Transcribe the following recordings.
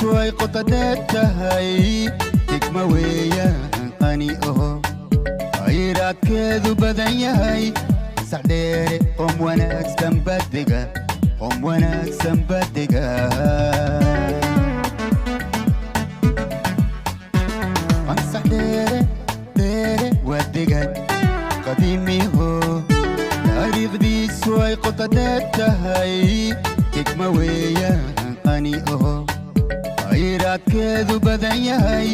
Taariikhdiisu ay qotodheer tahay, degma weeyaan qani oho, khayraadkeedu badan yahay. Qansaxdheere qoom wanaagsan badega, qoom wanaagsan badega. Qansaxdheere dheere waa degan qadiimiho, taariikhdiisu ay qotodheer tahay, degma weeyaan qani oho, khayraadkeedu badan yahay.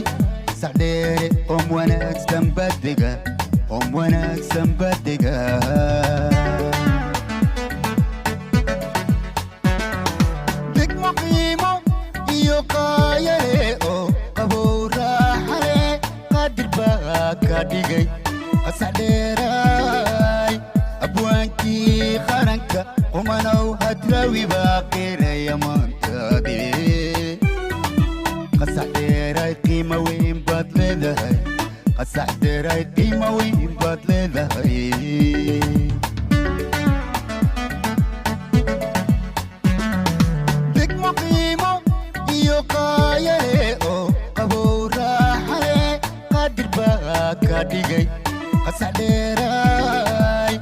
Qansaxdheere qoom wanaagsan badega, qoom wanaagsan badega. Degmo qiimo iyo qaayale oo qabow raaxale, qaadir baa ka dhigay Qasaxdheeraay. Abwaankii qaranka qumanow Hadraawi baa qiraya maantaadee. Qasaxdheeraay qiimo weyn baad leedahay, Qasaxdheeraay qiimo weyn baad leedahay. Degmo qiimo iyo qaayale oo qabow raaxale, qaadir baa ka dhigay Qasaxdheeraay.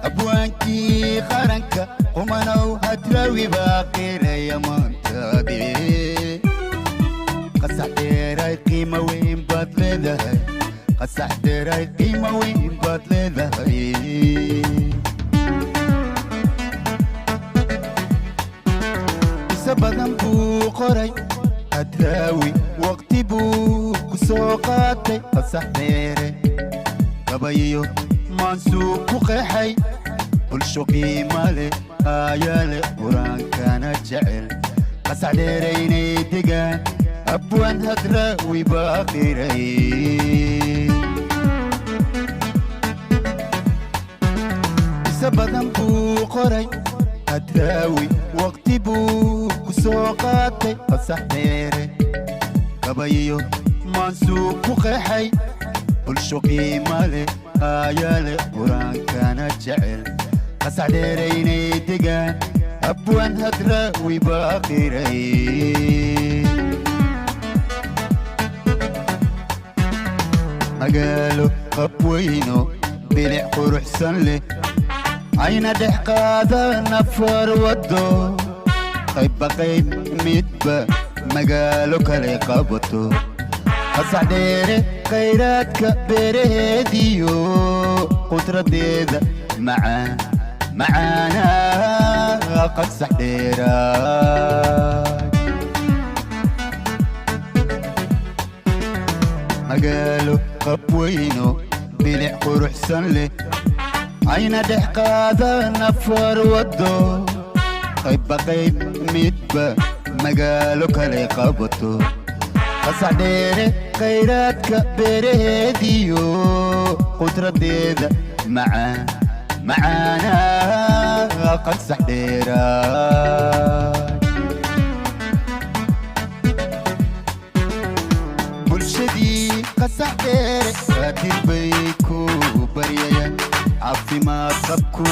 Abwaankii qaranka qumanow Hadraawi baa qiraya maantaadee. Qasaxdheeraay qiimo weyn baad leedahay, Qasaxdheeraay qiimo weyn baad leedahay. Isa badan buu qoray Hadraawi, waqti buu ku soo qaatay Qasaxdheere, gabayiyo maansuu ku qeexay. Bulsho qiima leh, aayale, qur-aankana jecel, Qasaxdheere inay degaan abwaan Hadraawi baa qiray. Isa badan buu qoray Hadraawi, waqti buu ku soo qaatay Qasaxdheere, gabayiyo maansuu ku qeexay. Bulsho qiima leh, aayale, qur-aankana jecel, Qasaxdheere inay degaan abwaan Hadraawi baa qiray. Magaalo qabweyno bilic quruxsan leh, ayna dhex qaadaan afar waddo, qaybba qayb midba magaalo kale qabato. Qasaxdheere khayraadka beeraheediyo qudradeeda macaan macaana. Qasaxdheeraay magaalo qabweyno bilic quruxsan leh, ayna dhex qaadaan afar waddo, qaybba qayb midba magaalo kale qabato. Qasaxdheere khayraadka beeraheediyo qudradeeda macaan macaana. Qasaxdheeraay bulshadii Qasaxdheere qaadir bay ku baryayaan, caafimaad qabku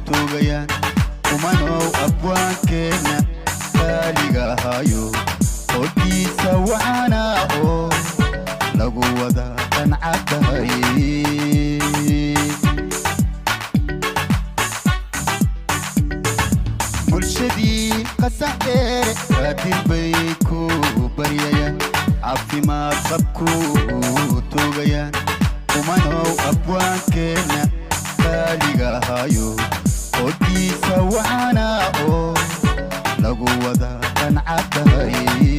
tugayaan. Kumanow abwaankeenna qaaliga ahayo, qodhiisa waxaana oo lagu wada qancadahay. Bulshadii Qasaxdheere qaadir bay ku baryayaan, caafimaad qabku tugayaan. Kumanow abwaankeenna qaaliga ahayo, qodhiisa waxaana oo lagu wada qancadahay.